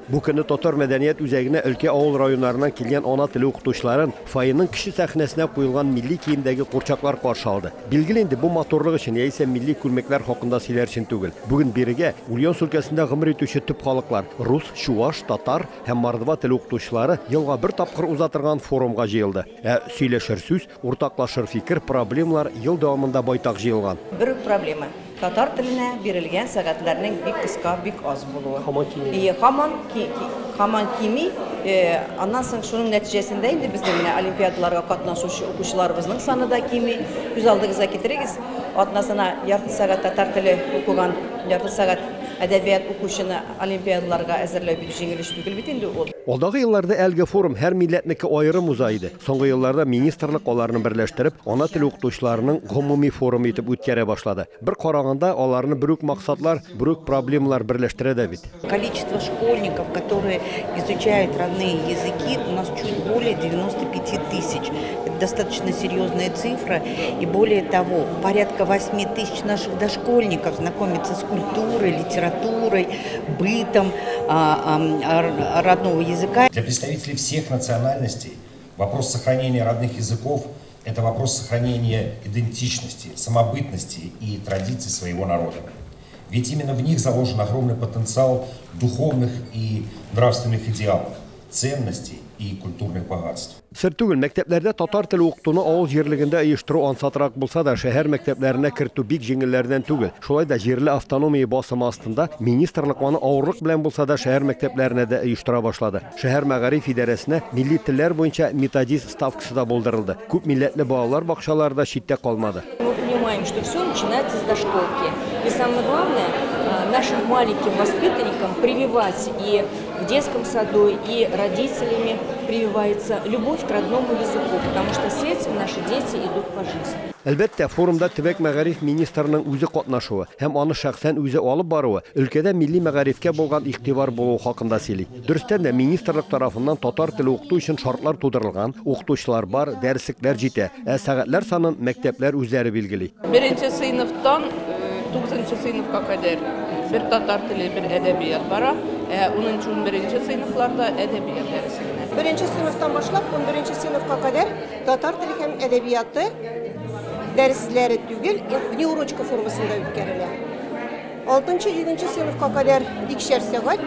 Бу көнне Татар мәдәният үзәгенә өлкә авыл районнарыннан килгән ана теле укытучыларын фойеның кече сәхнәсенә куелган милли киемдәге курчаклар каршы алды. Билгеле инде, бу матурлык өчен яисә милли күлмәкләр хакында сөйләр өчен түгел. Бүген бирегә Ульяновск өлкәсендә гомер итүче төп халыклар, рус, чуаш, татар һәм мордва теле укытучылары елга бер тапкыр уза торган форумга җыелды. Ә сөйләшер сүз, уртаклашыр фикер, проблемалар ел дәвамында байтак җыелган. Бер үк проблема, татар теленә бирелгән сәгатьләрнең бик кыска, бик аз булуы. Һаман кими. Ие, һаман һаман кими. Аннан соң шуның нәтиҗәсендә инде безнең менә олимпиадаларга катнашучы укучыларыбызның саны да кими. Күз алдыгызга китерегез, атнасына ярты сәгать татар теле укыган, ярты сәгать әдәбият укучыны олимпиадаларга әзерләү бик җиңел эш түгел бит инде ул. Алдагы елларда әлеге форум һәр милләтнеке аерым уза иде. Соңгы елларда министрлык аларны берләштереп, ана теле укытучыларының гомуми форумы итеп үткәрә башлады. Бер караганда, аларны бер үк максатлар, бер үк проблемалар берләштерә дә бит. Количество школьников, которые изучают родные языки, у нас чуть более 95 тысяч. Это достаточно серьезная цифра. И более того, порядка 8 тысяч наших дошкольников знакомятся с культурой, литературой, бытом родного языка. Для представителей всех национальностей вопрос сохранения родных языков – это вопрос сохранения идентичности, самобытности и традиций своего народа. Ведь именно в них заложен огромный потенциал духовных и нравственных идеалов, ценностей и культурных богатств. Сер түгел, мәктәпләрдә татар теле укытуны авыл җирлегендә оештыру ансатрак булса да, шәһәр мәктәпләренә кертү бик җиңелләрдән түгел. Шулай да җирле автономия басымы астында министрлык аны авырлык белән булса да шәһәр мәктәпләренә дә оештыра башлады. Шәһәр мәгариф идарәсенә милли телләр буенча методист ставкасы да булдырылды. Күп милләтле балалар бакчалары да читтә калмады. Мы понимаем, что все начинается с дошколки. И самое главное, нашим маленьким воспитанникам прививать и в детском саду, и родителями прививается любовь к родному языку, потому что с этим наши дети идут по жизни. Әлбәттә, форумда төбәк мәгариф министрының үзе катнашуы һәм аны шәхсән үзе алып баруы өлкәдә милли мәгарифкә булган игътибар булуы хакында сөйли. Дөрестән дә, министрлык тарафыннан татар теле укыту өчен шартлар тудырылган, укытучылар бар, дәреслекләр җитә, ә сәгатьләр санын мәктәпләр үзләре билгели. Беренче сыйныфтан 9нчы сыйныфка кадәр бер татар теле, бер әдәбият бара, ә 10-11 сыйныфларда әдәбият дәресе генә. Беренче сыйныфтан башлап 11 сыйныфка кадәр татар теле һәм әдәбияты дәресләре түгел, внеурочка формасында үткәрелә. 6-7 сыйныфка кадәр икешәр сәгать,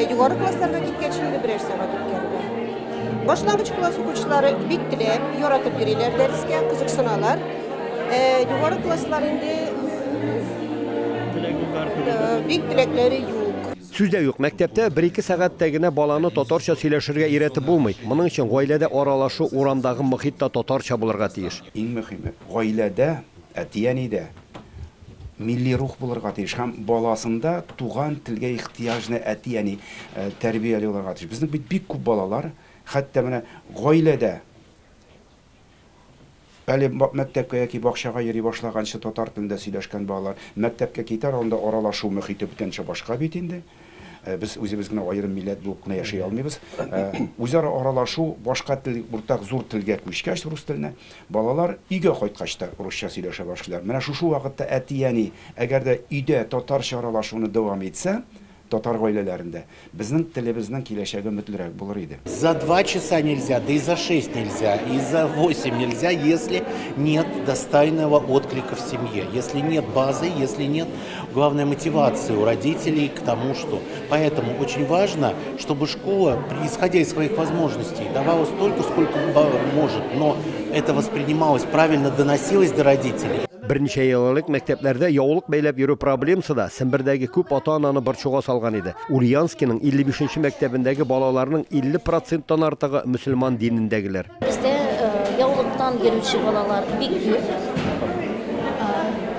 югары классларга киткәч инде берәр сәгать үткәрелә. Башлангыч класс укучылары бик теләп, яратып йөриләр дәрескә, кызыксыналар. Югары класслар инде бик теләкләре юк. Сүз дә юк, мәктәптә бер-ике сәгатьтә генә баланы татарча сөйләшергә өйрәтеп булмый. Моның өчен гаиләдә аралашу, урамдагы мохит та татарча булырга тиеш. Иң мөһиме, гаиләдә, әти-әнидә милли рух булырга тиеш һәм баласында туган телгә ихтыяҗны әти-әни тәрбияли алырга тиеш. Безнең бит бик күп балалар, хәтта менә гаиләдә әле мәктәпкә яки бакчага йөри башлаганчы татар телендә сөйләшкән балалар мәктәпкә китәр алдында аралашу мохите бүтәнчә башка бит инде. Без үзебез генә аерым милләт булып кына яши алмыйбыз. Үзара аралашу башка тел, уртак зур телгә күчкәч, рус теленә, балалар өйгә кайткач та русча сөйләшә башлыйлар. Менә шушы вакытта әти-әни, әгәр дә өйдә татарча аралашуны дәвам итсә, татар гаиләләрендә безнең телебезнең киләчәге өметлерәк булыр иде. За 2 часа нельзя, да и за 6 нельзя, и за 8 нельзя, если нет достойного отклика в семье, если нет базы, если нет, главной, мотивации у родителей к тому, что... Поэтому очень важно, чтобы школа, исходя из своих возможностей, давала столько, сколько может, но это воспринималось правильно, доносилось до родителей. Берничә ел элек мәктәпләрдә яулык бәйләп йөрү проблемасы да Сембердәге күп ата-ананы борчуга салган иде. Ульяновскиның 55 мәктәбендәге балаларның 50 проценттан артыгы мөселман динендәгеләр. Бездә яулыктан йөрүче балалар бик күп.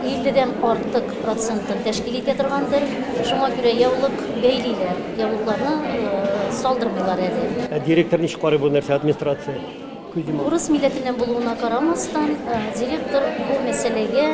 50дән артык процентын тәшкил итә торгандыр. Шуңа күрә яулык бәйлиләр. Яулыкларны салдырмыйлар әле. Ә директор ничек карый бу нәрсә, администрация? Урыс милләтеннән булуына карамастан, директор бу мәсьәләгә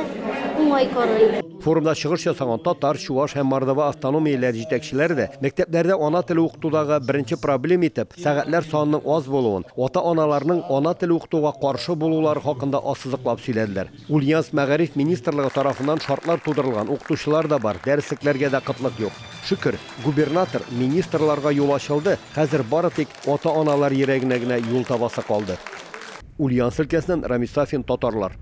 уңай карый. Форумда чыгыш ясаган татар, чуваш һәм мордва автономияләре җитәкчеләре дә мәктәпләрдә ана теле укытудагы беренче проблем итеп сәгатьләр санының аз булуын, ата-аналарның ана теле укытуга каршы булулары хакында ассызыклап сөйләделәр. Ульяновск мәгариф министрлыгы тарафыннан шартлар тудырылган, укытучылар да бар, дәреслекләргә дә кытлык юк. Шөкер, губернатор, министрларга юл ачылды, хәзер бары тик ата-аналар йөрәгенә генә юл табасы калды. Ульяновск өлкәсеннән Рамис Сафин, Татарлар.